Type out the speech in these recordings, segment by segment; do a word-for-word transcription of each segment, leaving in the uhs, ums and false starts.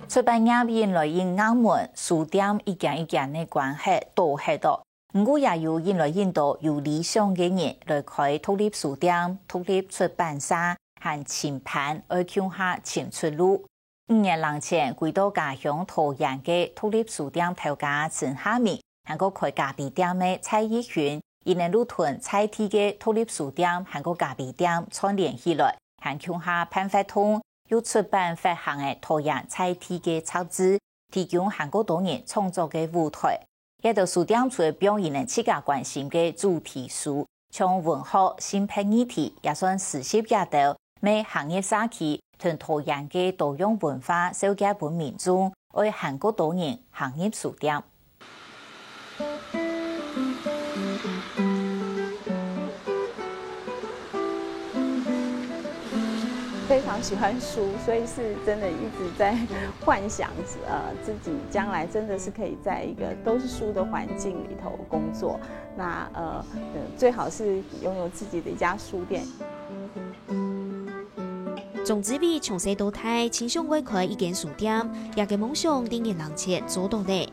出版業引來引𠊎兜，書店一間一間个關忒、倒忒哦。毋過也有引來引多有理想个人來開獨立書店、獨立出版社，還尋伴愛共下尋出路。五年零前，歸到家鄉桃園个獨立書店頭家陳夏明，還過開咖啡店个蔡義勳，佢等就同在地个獨立書店還過咖啡店串聯起來，還共下辦活動，又出版發行个桃園在地个雜誌，提供還過多人創作个舞台。這兜書店除了放佢等自家關心个主題書，像文學、性別議題，也算詩集這兜，乜行入社區，同桃園个多樣文化紹介分民眾，愛還過多人行入書店。非常喜欢书，所以是真的一直在幻想，呃，自己将来真的是可以在一个都是书的环境里头工作。那呃，呃最好是拥有自己的一家书店。鍾志偉從細到大，盡想愛開一間書店，這个夢想在五年前做到了。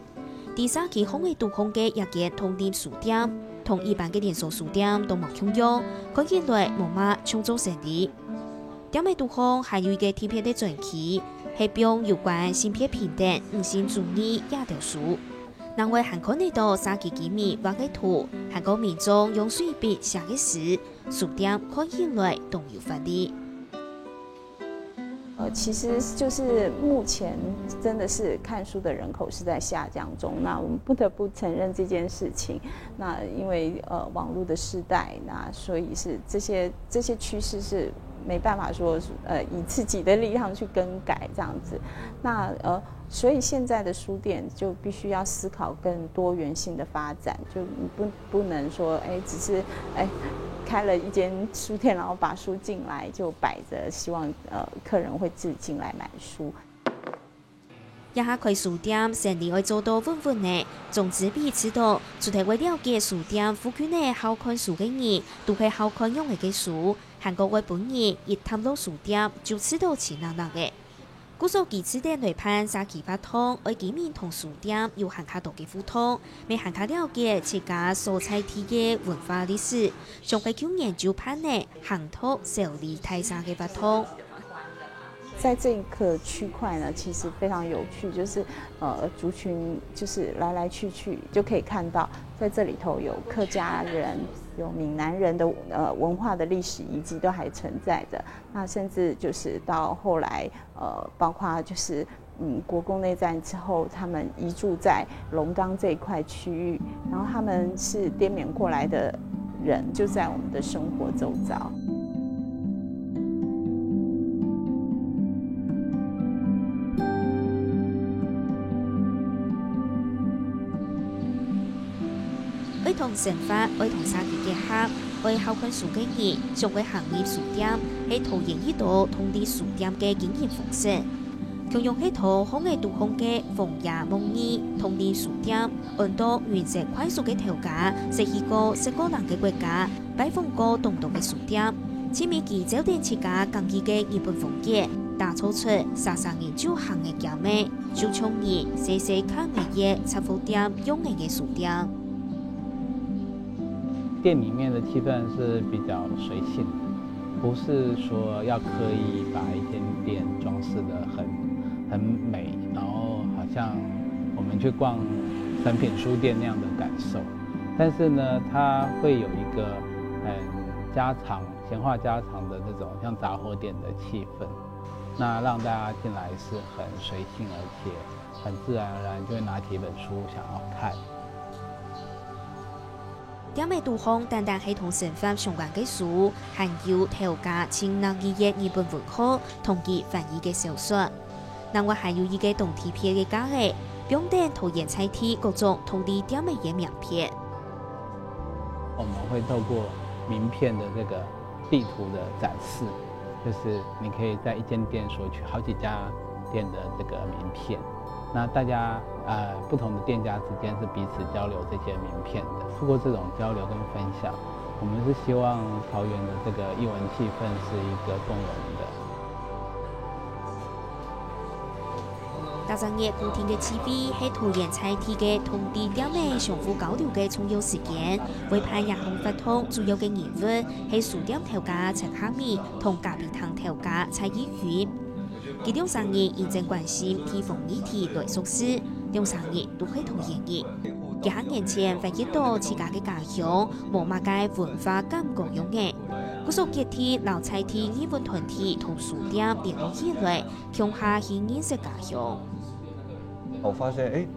在社區巷仔肚項个一間獨立書店，同一般个連鎖書店都無共樣，看起來無麼像做生理。店仔肚項還有一个特別个專區，係放有關性別平等、女性主義這兜書。另外還看得到社區居民畫个圖，還過民眾用水筆寫个詩，書店看起來當有活力。 呃，其实就是目前真的是看书的人口是在下降中，那我们不得不承认这件事情。那因为呃网络的时代，那所以是这些这些趋势是没办法说呃以自己的力量去更改这样子。那呃所以现在的书店就必须要思考更多元性的发展，就你不不能说哎只是哎开了一间书店，然后把书进来就摆着，希望呃客人会自己进来买书。這下開書店，生理愛做到穩穩呢，鍾志偉知道，除忒愛了解書店附近个好看書个人，都係好看仰仔个書，還過會分人一踏落書店就知道盡熱鬧个。故所佢試著來辦社區活動，愛居民同書店有還較多个互動，乜還較了解自家所在地个文化歷史，像係舊年就辦了行讀小李大社个活動。 在这个区块呢，其实非常有趣，就是呃族群就是来来去去，就可以看到在这里头有客家人、有闽南人的呃文化的历史遗迹都还存在的。那甚至就是到后来呃，包括就是嗯国共内战之后，他们移住在龙岗这一块区域，然后他们是滇缅过来的人，就在我们的生活周遭。 愛同生活，愛同社區結合，愛好看書个人，想愛行入書店，係桃園一多獨立書店个經營方式。共樣係在巷仔肚項个荒野夢囈獨立書店，安到雲石快書个頭家，識去過十個零个國家，拜訪過當多个書店，盡尾佢照等自家敢記个日本風格，打造出儕儕人就行个店仔。 就像人細細看个一雜貨店樣仔个書店。店里面的气氛是比较随性的，不是说要刻意把一间店装饰得很很美，然后好像我们去逛诚品书店那样的感受。但是呢，它会有一个很家常、闲话家常的那种像杂货店的气氛。 那让大家进来是很随性，而且很自然而然就会拿起一本书想要看。店仔肚項單單係同生活相關个書，還有頭家盡中意个日本文學同佢翻譯个小說。另外還有一个當特別个架仔，放等桃園在地各種獨立店仔个名片。我们会透过名片的这个 地图的展示，就是你可以在一间店索取好几家店的这个名片。那大家呃不同的店家之间是彼此交流这些名片的。透过这种交流跟分享，我们是希望桃园的这个艺文气氛是一个共融的。逐隻月固定个聚會係桃園在地个當地店仔相互交流个重要時間，會辦這項活動主要个任務係書店頭家陳克美同咖啡廳頭家蔡義雲。佢兩儕人因真關心地方議題來熟識，兩儕人都係桃園人。幾下年前發現到自家个家鄉無麼个文化感覺樣仔，故所決定摎在地藝文團體同書店聯絡起來，共下去認識家鄉。我發現，哎，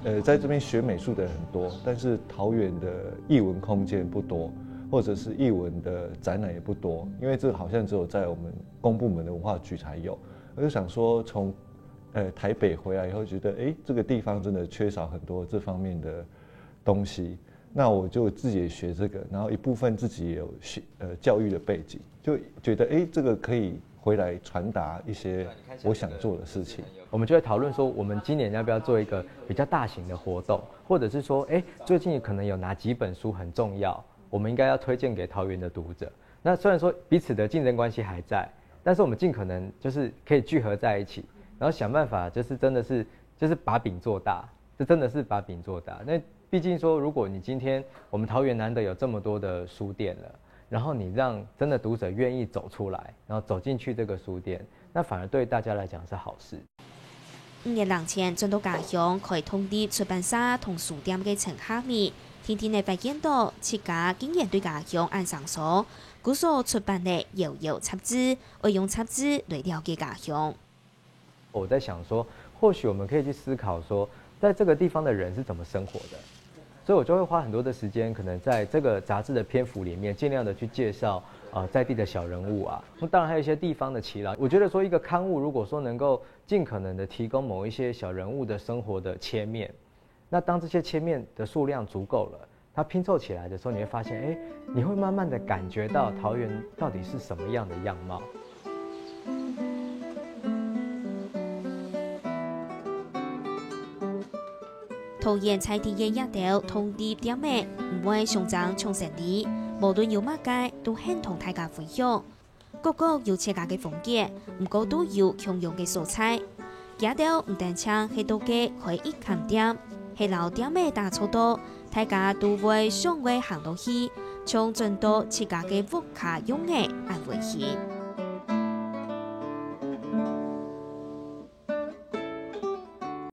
呃，在這邊學美術的人很多，但是桃園的藝文空間不多，或者是藝文的展覽也不多，因為這好像只有在我們公部門的文化局才有。我就想說，從呃台北回來以後，覺得哎，這個地方真的缺少很多這方面的東西。那我就自己也學這個，然後一部分自己也有學呃教育的背景，就覺得哎，這個可以回來傳達一些我想做的事情。我們就會討論說，我們今年要不要做一個比較大型的活動，或者是說，哎，最近可能有哪幾本書很重要，我們應該要推薦給桃園的讀者。那雖然說彼此的競爭關係還在，但是我們盡可能就是可以聚合在一起，然後想辦法，就是真的是就是把餅做大，這真的是把餅做大。那畢竟說，如果你今天我們桃園難得有這麼多的書店了，然後你讓真的讀者願意走出來，然後走進去這個書店，那反而對大家來講是好事。五年零前轉到家鄉開創立出版社同書店个陳克美，定定仔發現到自家竟然對家鄉恁生疏，故所出版了《搖搖》雜誌，愛用雜誌來了解家鄉。我在想說，或許我們可以去思考說，在這個地方的人是怎麼生活的。所以我就會花很多的時間，可能在這個雜誌的篇幅裡面，盡量的去介紹呃在地的小人物啊。那當然還有一些地方的耆老。我覺得說，一個刊物如果說能夠盡可能的提供某一些小人物的生活的切面，那當這些切面的數量足夠了，它拼湊起來的時候，你會發現，哎，你會慢慢的感覺到桃園到底是什麼樣的樣貌。桃園在地个這兜當地店仔毋會相爭搶生理，無論有麼个都肯同大家分享。各各有自家个風格，毋過都有共樣个所在。這兜毋單淨係到該開一間店，係摎店仔打交道，大家都會想愛行落去，像轉到自家个屋下樣仔恁溫馨。